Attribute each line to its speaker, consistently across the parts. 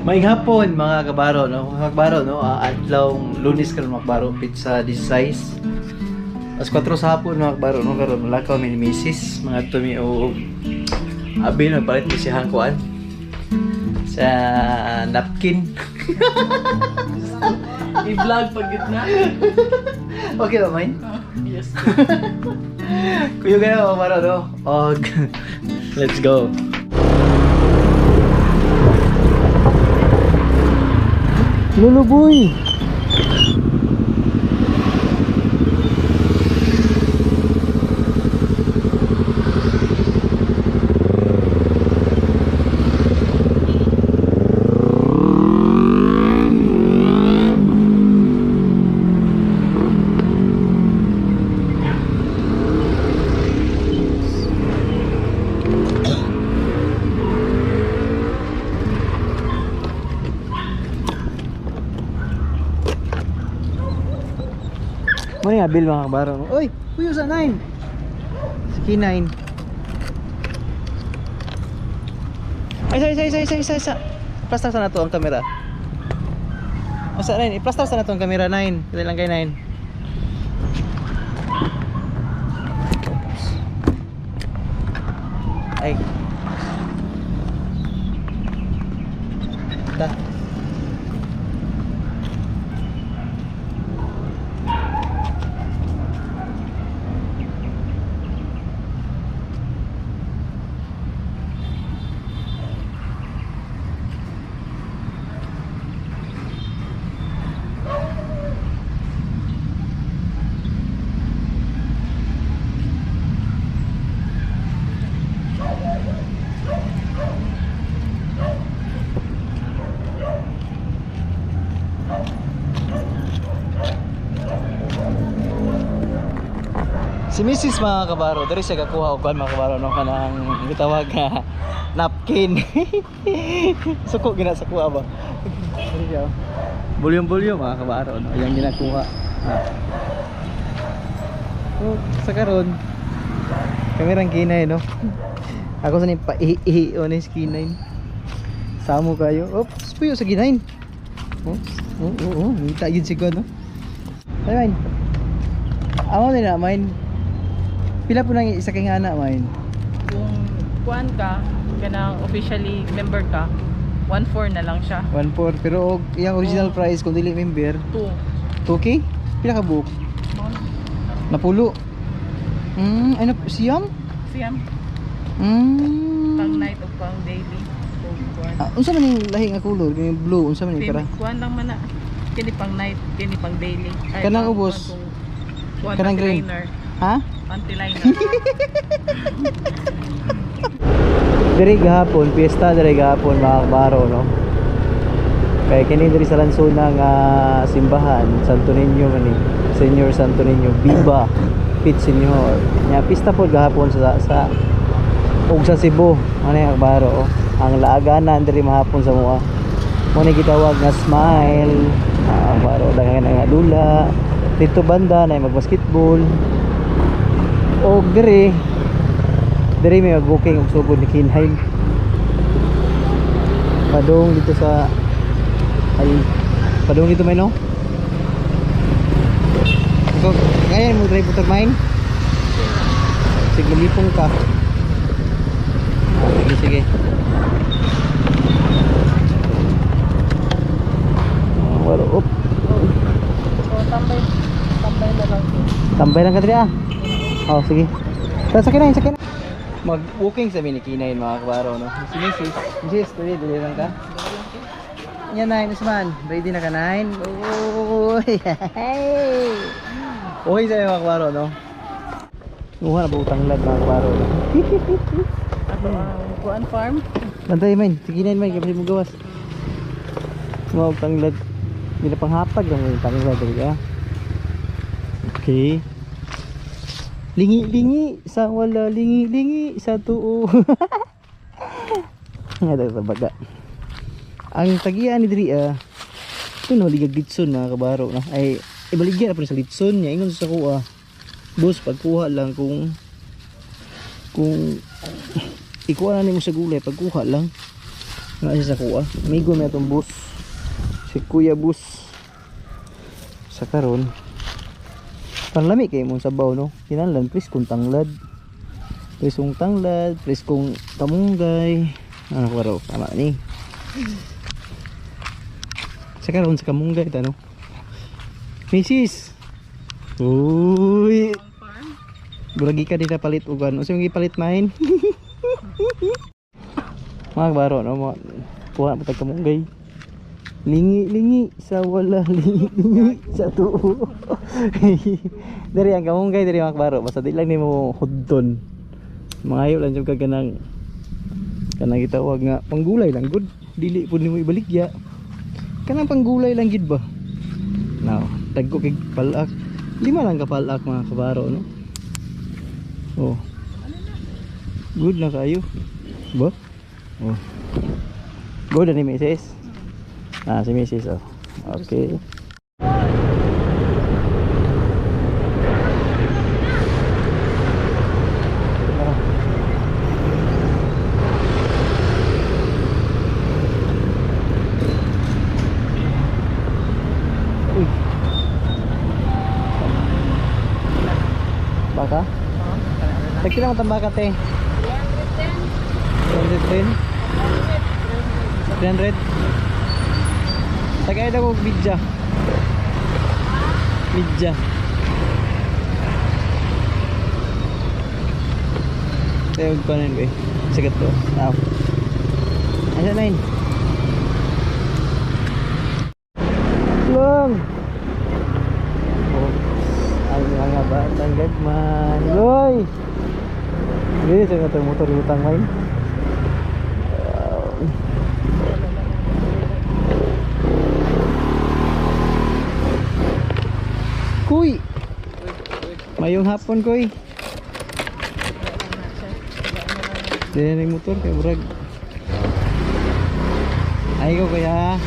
Speaker 1: Maayong hapon, mga kabaro, no? Mga kabaro, no? Adlaw Lunes karon, mga kabaro, petsa 16. Alas 4 sa hapon, mga kabaro, no? Karon mulakaw mi ni misis, mga tumi o abi nagpalit mi siyang kuan sa napkin.
Speaker 2: I-vlog pag gitna.
Speaker 1: Okay ba, mine?
Speaker 2: Yes.
Speaker 1: Kuyo kayo, mga kabaro, no? Og let's go. Luluboy! Mo ni abil, mga kabaro. Oy, puyo sa 9. Si K9. Ay, isa, isa, isa, isa, isa, isa. Plaster sa nato ang kamera. O sa 9, i-plaster sa nato ang kamera 9. Dali lang kay 9. Ay. Ta. Si Mrs. mga kabaro, diri siya gakuha og kuan, mga kabaro, no, kanang gitawag nga napkin. Suko gina sa kuha ba. Diri siya, oh. Bulyong-bulyo, mga kabaro, no, iyang ginakuha. Ah. So, sa karon kami rang kinay, no. Ako sa ni pa ihi ni kinay. Samo kayo. Oops, puyo sa kinay. Oh, ngita gyud si kuan, no. Ay, man. Amo nila, mine. Pila po nang isa kay anak, mine?
Speaker 2: Kung kuan ka, kanang officially member ka, 1.4 na lang siya.
Speaker 1: 1.4, pero og iyang original price kung dili member,
Speaker 2: 2.
Speaker 1: 2K? Pila ka buok? Napulo. Ano siyam?
Speaker 2: Siyam. Pang night o pang daily. O kuan.
Speaker 1: Ah, unsa man yung lahi nga color? Yung blue, unsa man yung para?
Speaker 2: Kuan lang man na. Kini pang night, kini pang daily. Ay,
Speaker 1: Kanang ubos.
Speaker 2: Kuan,
Speaker 1: Kanang green.
Speaker 2: panty-liner.
Speaker 1: Ha?
Speaker 2: Panty-liner.
Speaker 1: Diri gahapon, piyesta diri gahapon, mga kabaro, no. Kay kini diri sa Lansuna nga simbahan, Santo Niño man ni, Senior Santo Niño, Viva Pit Senior. Nya pista pod gahapon sa ug sa Cebu, ano yung kabaro, oh. Ang laaganan diri mahapon sa mua. Mo ni gitawag nga smile. Ah, kabaro, daghan nga dula. Dito banda na magbasketball. Og diri diri may mag-booking og sugod ni Kinhaim. Padung dito sa, ay, padung dito may, no. So, ngayon mo drive motor, mine. Sige, lipong ka. Ah, sige, sige. Ah, wala, op.
Speaker 2: So, tambay, tambay na lang.
Speaker 1: Tambay lang ka diri, ah. Oh, sige. Tara, sakay na, sakay na. Mag-walking sa mini Kinay, mga kabaro, no. Si Mrs. Mrs., dali, dali lang ka. Yan, Nine, Usman. Ready na ka, Nine? Uy! Hey! Okay sa'yo, mga kabaro, no? Nguha na ba utang lad, mga kabaro, no?
Speaker 2: Ato ang kuan farm.
Speaker 1: Bantay, man. Sige, Nine, man. Kapag mo gawas. Mga utang lad. Hindi na panghatag lang yung tanglad, dali ka. Okay. Lingi-lingi sa wala, lingi-lingi sa tuo. Nga daw sa baga. Ang tagian ni diri, ah. Ito no, ligag litson, mga kabaro, no. Ay, ibaligya na po sa litson niya. Ingon sa kuha. Boss, pagkuha lang kung ikuha na nimo sa gulay, pagkuha lang. Ano siya sa kuha? Amigo may atong bus. Si Kuya Bus. Sa karon. Panlami kay mong sabaw, no? Kinahanglan please kung tanglad. Please kung tanglad, please kung kamunggay. Ano ko raw? Tama ni. Sa karon sa kamunggay ta, no? Mrs. Uy,
Speaker 2: Ang farm.
Speaker 1: Buragi ka dita palit og ano. Unsa yung gipalit main? Mga baro no, mga kuha pa tag kamunggay. Lingi lingi sa wala, lingi lingi sa tuo. Diri ang kamunggay diri, mga baro, basta di lang nimo hudton. Mangayo lang jud ka kanang kanang gitawag nga panggulay lang gud. Dili pud nimo ibaligya. Kanang panggulay lang gid ba? Now, tagko kay palak. Lima lang ka palak, mga kabaro, no. Oh. Good na kayo. Ba? Oh. Good na ni Mrs. Ah, si Mrs. Oh. Okay. Uy. Baka? Tagkila mo tambaka, te. 310. 300. Tagay daw og bidya. Bidya. Tayo og panin be. Sagat to. Now. Asa na yun? Long. Oops. Ang mga batang gagman. Loy! Hindi, sa nga motor utang main. Wow. Kuy! Mayong hapon, kuy. Hindi na yung motor kay murag. Ay ko, kuya.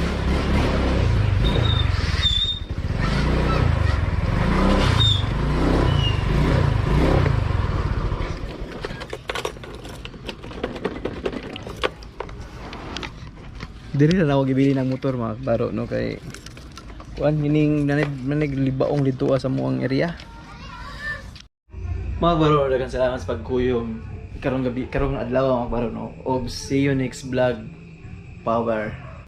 Speaker 1: Diri na ako gibili ng motor, mga baro, no, kay kuan hining nanig nanig libaong dito sa muang area. Mga baro, daghang salamat sa pagkuyog karong gabi, karong adlaw, mga baro, no. Og see you next vlog. Power.